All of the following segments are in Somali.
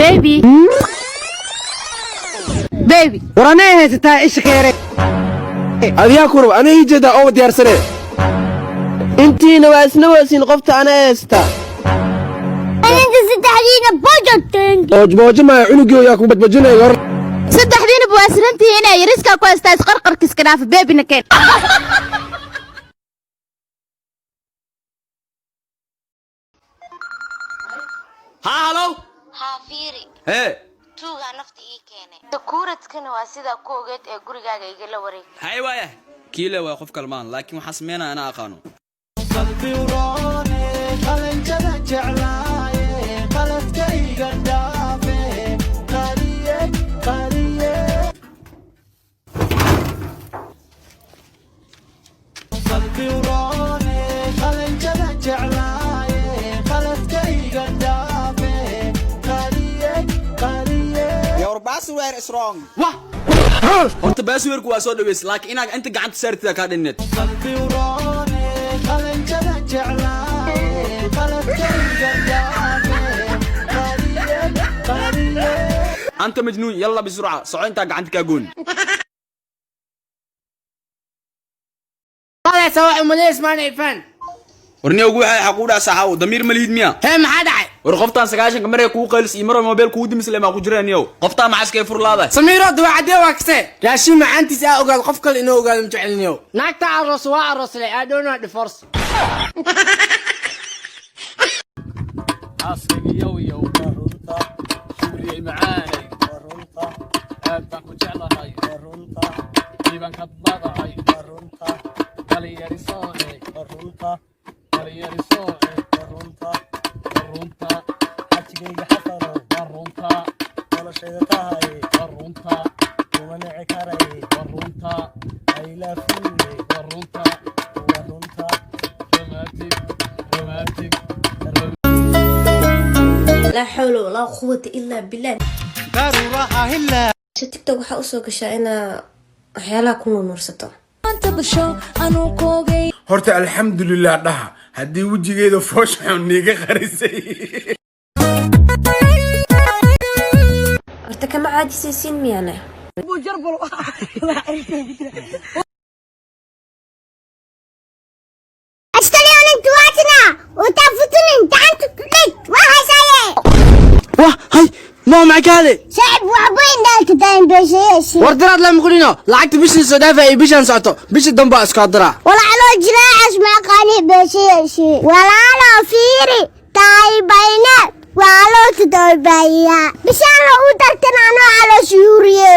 Baby, baby. War anay haysataa isha ka yare. Adiyaa ku raba, aniga ii jeedaa oo diyaarsane. Intiina waa isna weysiin, qofta anay haysataa. Inta saddexdiina bojoteen. Boojboojo maya, cunugii yaa ku badbajinaya hor. Saddexdiinaba waa sirantihiin inay yariskaa ku haystaa, isqarqarka iska dhaafa. Babyna keen. Haa, halow. Haa, fiiri. Hee. Tuugaa nafta ii keenay, sakuuradkana waa sidaa ku ogeed ee gurigaaga igala wareeg. Hay, waaya kiile waa qof kalmaan, laakiin waxaa sameynaya anaa aqaano. Your password is wrong. Wah, horta passwordku waa soo dhaweys, laakiin inaad inta gacanta saartida kaa dhinneed. Anta majnuun, yalla bisurca, soco intaa gacanta kaa goon. Warniyow, waxay xaquudha saxaawo, damiir ma lihid miya? Hee, maxaa dhacay? War qoftaan 90-ka maree kugu qaylis iyo maroo mobile kugu dimisle maa ku jiraan niyow? Qoftaa maxaskay furlaada? Samiiro dawaacadee waa kasee raashin macaantiisa aa ogaado, qof kale inoo ogaado ma jeceliniyow. Naagta aroos waa aroosle, I don't know divorce. Laa xawla walaa quwata ilaa billah. TikTok waxaa usoo gashaa inaa waxyaalaha ku nuurnuursato. Horta alxamdulilah dhaha haddii wejigeeda foosha xun niiga qarisay. Horta kama caajisaysiin miyaane? Wah, hay moo, maxay ka hadlay? Saaxib, waxba indhaha tayn beeshayeeshi. War daraad lama qulino, lacagta bishii soo dhaafa iyo bishaan socoto, bishii dambe waa isku diraa. Walaalo jiraacaas maaqaani beeshayeeshi. Walaalo, fiiri taybayne waa loo tadoobayaa bishaan la u dartan anoo caloosh yuuriye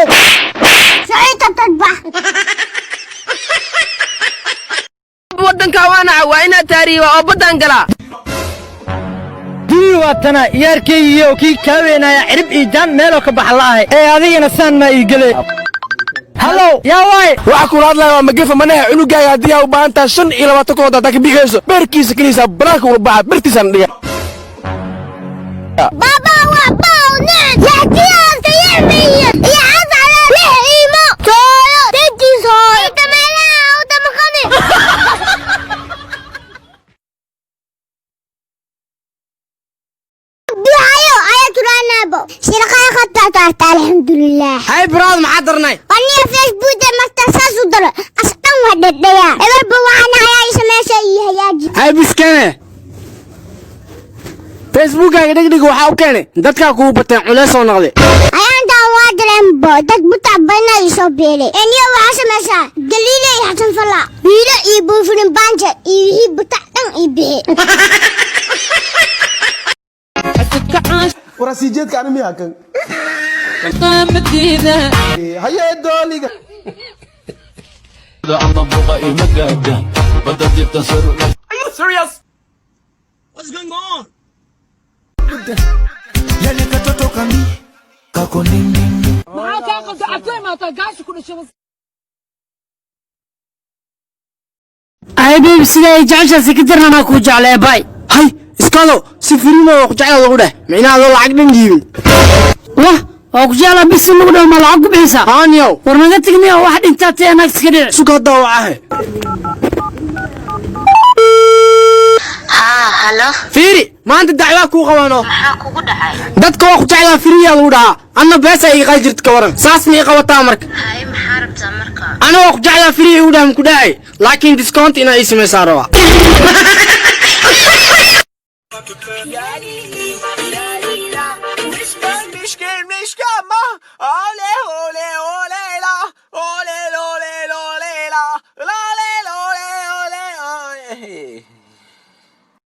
saciita tadbax. Waddanka waanaca waa inaad taariiba oo baddaan galaa. Dii waa tana iyaarkaygiiyo kii kaa weynaya, cirib iyo jaan meeloo ka baxa la'ahay ee adigana saan maa ii gele. Hallow, yaa waay? Waxa kula hadlaya waa magafa manaha cunugaaga. Haddii aa u baahan tahay 25 kun haddaa ka bixiyeyso, beerkiisa keliisa banaanka ula baxa, birtiisaan dhiga. بابا وابا ونعم يحكي يعمي يعز على لحيمه تويو تدي صوي انت مالها وانت مخني. بيعيو ايا ترانابو شرقاي خطة تارتا، الحمد لله. Hay baraad, maxaa darnay? واني فيسبوك ما استساسو در اصلا ودديا ابر بوانا يا سماشي هياجي. Hay biskane, Facebookkaaga dhegdhig waxaa u keenay dadkaa kugu bateen, culeys oo noqday. Ayaantan waa dareenbo dad butac badana ii soo beelay. Eniyo waxaa samaysaa galiile iyo Xasan Falla biilo iyo buufinin baanja iyo wixii butac dhan ii bixi. Warasiijeedka ani miyaa kan hayee dooliga? Are you serious? What's going on? Maxaa kaa qabta? Cabtay maataa gaasha ku dhashay. Ay baby, sida ay jeceshaa si ka darnanaa kuu jeclaya, bay. Hay iskaado, si furimo oo ku jeclaa lagu dheh, micnaha adoo lacag dhan dhiibin. Wah, waa ku jeclaa bisi lagu dhaho, ma lacag ku bixisaa? Haaniyow. War naga tegniya, wax dhintaa tee naag iska dhici. Suka haddaa wacahe. Haa, hello. Fiiri, maanta dacwaa kuu qabano. Maxaa kugu dhacay? Dadka waa ku jeclaa firiyaa lagu dhahaa, anna beesa ii qali jirta. Ka waran, saas ma ii qabataa marka? Haye, maxaa rabtaa marka? Ana waa ku jeclaa firiya igu dhaha, maku dhahay, laakiin discount inaa ii samaysaa rabaa.